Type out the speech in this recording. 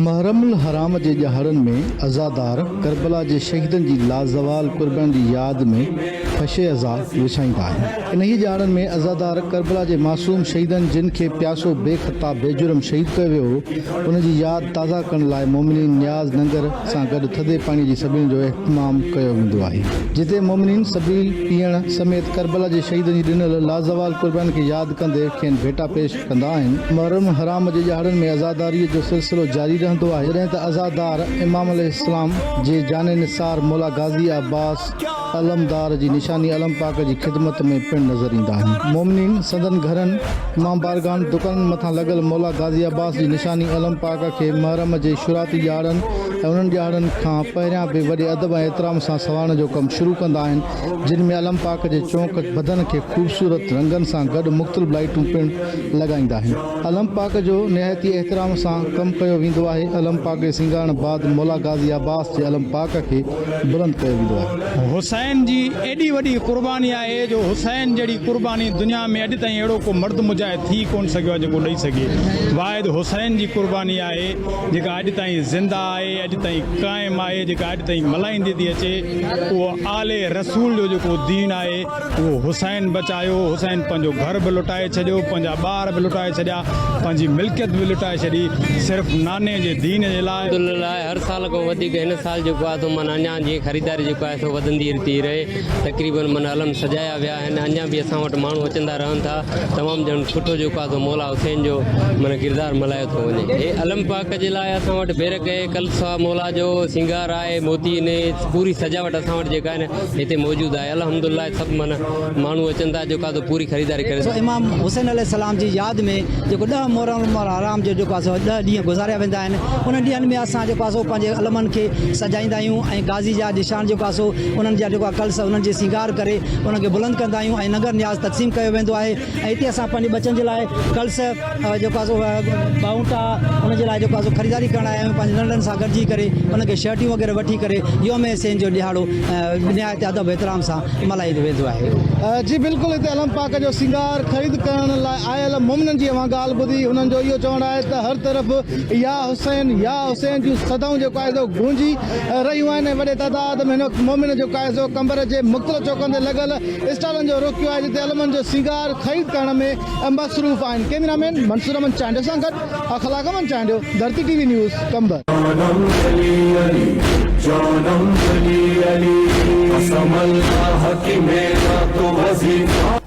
محرم الحرام جي ڏهاڙن ۾ عزادار ڪربلا جي شهيدن جي لازوال قربانين جي ياد ۾ فرش عزا وڇائيندا آهن. انهيء ڏهاڙن ۾ عزادار ڪربلا جي معصوم شهيدن جن کي پياسو بي خطا بي جرم شهيد ڪيو ويو هو، ان جي ياد تازه ڪرڻ لاء مومنين نياز ننگر سان گڏ ٿڌي پاڻي جي سبيلن جو اهتمام ڪيو ويندو آهي. جتي مومنين سبيل پيئڻ سميت ڪربلا جي شهيدن جي ڏنل لازوال قربانين کي ياد ڪندي کين ڀيٽا پيش ڪندا آهن. محرم الحرام جي ڏهاڙن ۾ عزاداريء جو سلسلو جاري رهندو آهي، جڏهن ته عزادار امام عليه السلام جي جان نثار مولا غازي عباس علمدار جي نشاني علم پاڪ جي خدمت ۾ پڻ نظر ايندا آهن. مومنين سندن گهرن، امام بارگاهن، دڪانن مٿان لڳل مولا غازي عباس جي نشاني علم پاڪ کي محرم جي شروعاتي ڏهاڙن ۽ انهن ڏهاڙن کان پهريان به وڏي ادب ۽ احترام سان سنوارڻ جو ڪم شروع ڪندا آهن. جن ۾ علم پاڪ جي چونڪ بدن کي خوبصورت رنگن سان گڏ مختلف لائيٽون پڻ لڳائيندا آهن. علم پاڪ جو نهايت ئي احترام سان ڪم ڪيو ويندو آهي. علم پاڪ کي سينگارڻ بعد مولا غازي عباس جي علم پاڪ کي بلند ڪيو ويندو آهي. حسين جي ايڏي وڏي قرباني آهي جو حسين جهڙي قرباني دنيا ۾ اڄ تائين اهڙو ڪو مرد مجاهد ٿي ئي ڪونه سگهيو آهي جيڪو ڏئي سگهي. واحد حسين جي قرباني آهي جيڪا اڄ تائين زنده آهي، اڄ تائين قائم آهي، جيڪا اڄ تائين ملهائيندي ٿي اچي. اهو آل رسول جو جيڪو دين آهي اهو حسين بچايو، حسين پنهنجو گهر به لٽائي ڇڏيو، پنهنجا ٻار به لٽائي ڇڏيا، پنهنجي ملڪيت به لٽائي ڇڏي صرف ناني جي دين جي لاء. الحمدلله هر سال کان وڌيڪ هن سال جيڪو آهي سو معنيٰ اڃا جيئن خريداري جيڪو آهي سو وڌندي ٿي رهي تقريبن معنيٰ علم سجايا ويا آهن اڃا به اسان وٽ ماڻهو اچندا رهن ٿا تمام ڄڻ سٺو جيڪو آهي سو مولا حسين جو معنيٰ ڪردار ملهايو ٿو وڃي هي علم پاڪ جي لاء اسان وٽ بيرڪ آهي ڪلسا مولا جو سينگار آهي موتي ني پوري سجاوٽ اسان وٽ جيڪا آهي نه هتي موجود آهي الحمد لله سڀ معنيٰ ماڻهو اچن ٿا جيڪو آهي سو پوري خريداري ڪري سو امام حسين عليه السلام جي ياد ۾ جيڪو ڏهه محرم الحرام جو جيڪو آهي سو ڏهه ڏينهن گذاريا ويندا آهن انهن ڏينهن ۾ اسان جيڪو آهي سو پنهنجي علمن کي سجائيندا آهيون ۽ غازي جا نشان جيڪو آهي سو انهن جا جيڪو آهي ڪلس انهن جي سينگار ڪري انهن کي بلند ڪندا آهيون ۽ ننگر نياز تقسيم ڪيو ويندو آهي ۽ اتي اسان پنهنجي ٻچن جي لاء ڪلس جيڪو آهي سو ٻانهوٽا ان جي لاء جيڪو آهي سو خريداري ڪرڻ آيا آهيون پنهنجي ننڍڙن سان گڏجي ڪري انهن کي شرٽيون وغيره وٺي ڪري يوم حسين جو ڏهاڙو نهايت ادب احترام سان ملهايو ويندو آهي. جي بلڪل هتي علم پاڪ جو سينگار خريد ڪرڻ لاء آيل مومنن جي اوهان ڳالهه ٻڌي انهن جو اهو چوڻ آهي ته هر طرف يا حسين يا حسين جون صدائون جيڪو آهي سو گونجي رهيون آهن ۽ وڏي تعداد ۾ هن وقت مومن جيڪو آهي سو قمبر جي مختلف چوڪن تي لڳل اسٽالن جو رخ ڪيو آهي جتي علمن جو سينگار خريد ڪرڻ ۾ مصروف آهن ڪئميرا مين منصور احمد چانڊيو سان گڏ Akhlaq Ahmed Chandio Dharti T V news Qambar. جانم Ali Ali جانم Ali Ali قسم الله ڪي ميرا تو وظيفه.